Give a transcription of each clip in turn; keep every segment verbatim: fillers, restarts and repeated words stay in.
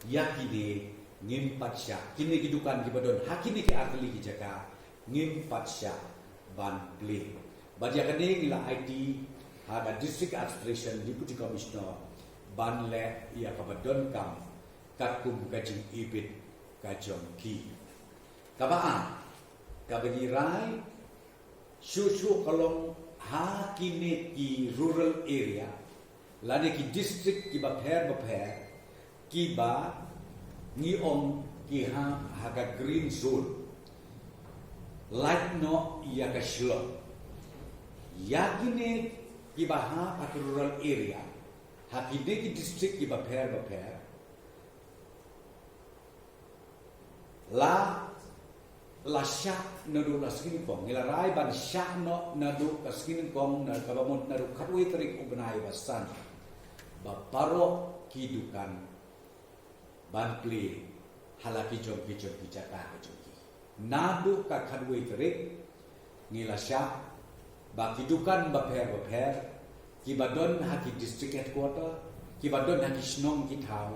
ïa kine ngim pat shah, kine ki dukan kiba don ha kine ki artylli ki jaka ngim pat shah ban plie. Bad ïa kane ngi la aiti ha ka District Administration, Deputy Commissioner, ban leh ïa kaba donkam katkum ka jingibit ka jong ki. Kaba ar, kaba ngi rai shuh shuh ka long ha kine ki rural area lane ki district kiba pher bapher, kiba ngi ong ki ha, ha ka green zone. Lait noh ïa ka shlong. Ïa kine kiba ha, ha ka rural area, ha kine ki district kiba pher bapher, la, la shah naduh la sngi nyngkong, ngi la rai ban shah noh naduh ka sngi nyngkong, na kaba mut naduh khatwei tarik u bnai ba san, ba baroh ki dukan ban plie ha la ki jong ki jong ki jaka ka jong ki. Naduh ka khatwei tarik ngi la shah ba ki dukan bapher bapher kiba don ha ki district headquarter, kiba don ha ki shnong ki thaw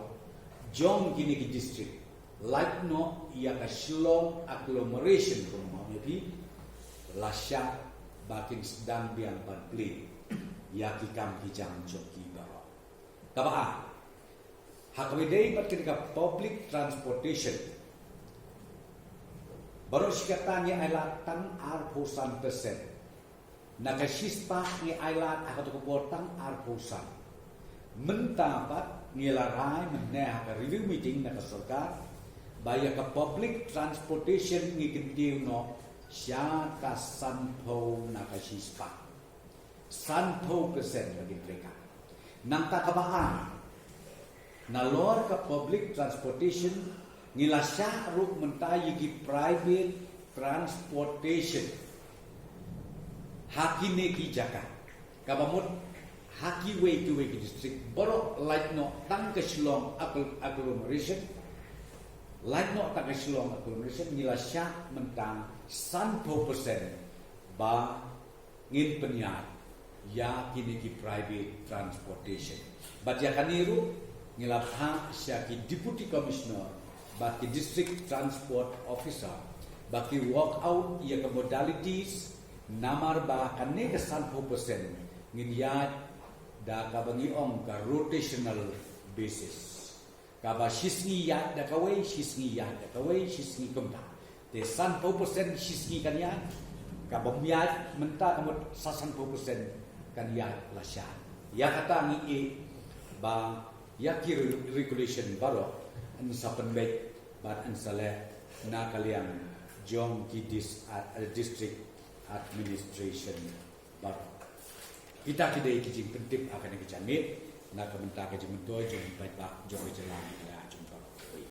jong kine ki district, lait noh ïa ka Shillong agglomeration kumba ong ïa phi, la shah ba kin sdang biang ban plie ïa ki kam ki jam jong ki baroh. Kaba ar, ha kaba ïadei bad kane ka public transportation, baroh shi katta ngi ailad tang arphew san percent. Na ka shispah ngi ailad ha kato ka por tang arphew san. Mynta pat ngi la rai mynne ha ka review meeting na ka sorkar ba ïa ka public transportation ngi kyntiew noh sha ka sanphew na ka shispah. Sanphew percent ba kin trei ka. Nangta kaba ar, nalor ka public transportation ngi la shah ruh mynta ïa ki private transportation ha kine ki jaka. Kaba mut ha kiwei kiwei ki district baroh lait noh tang ka Shillong aggl-, agglomeration. Lait noh tang ka Shillong agglomeration ngi la shah mynta sanphew percent ba ngin pynïaid ïa kine ki private transportation. Bad ïa kane ruh ngi la phah sha ki Deputy Commissioner bad ki District Transport Officer ba ki work out ïa ka modalities, namar ba kane ka sanphew percent ngin ïaid da kaba ngi ong ka rotational basis. Kaba shi sngi ïaid da kawei, shi sngi ïaid da kawei, shi sngi kumta. Te sanphew percent shi sngi kan ïaid, kaba ym ïaid mynta ka mut sa sanphew percent kan ïaid lashai. Ïa kata ngi ïohi ba ïa ki re-, regulation baroh yn sa pynbeit bad yn sa leh na ka liang jong ki dis-, a-, district administration baroh. Kita ki dei ki jingpyntip ha kane ka janmiet na ka bynta ka jingmyntoi jong ki paidbah jong ka jylla Meghalaya jong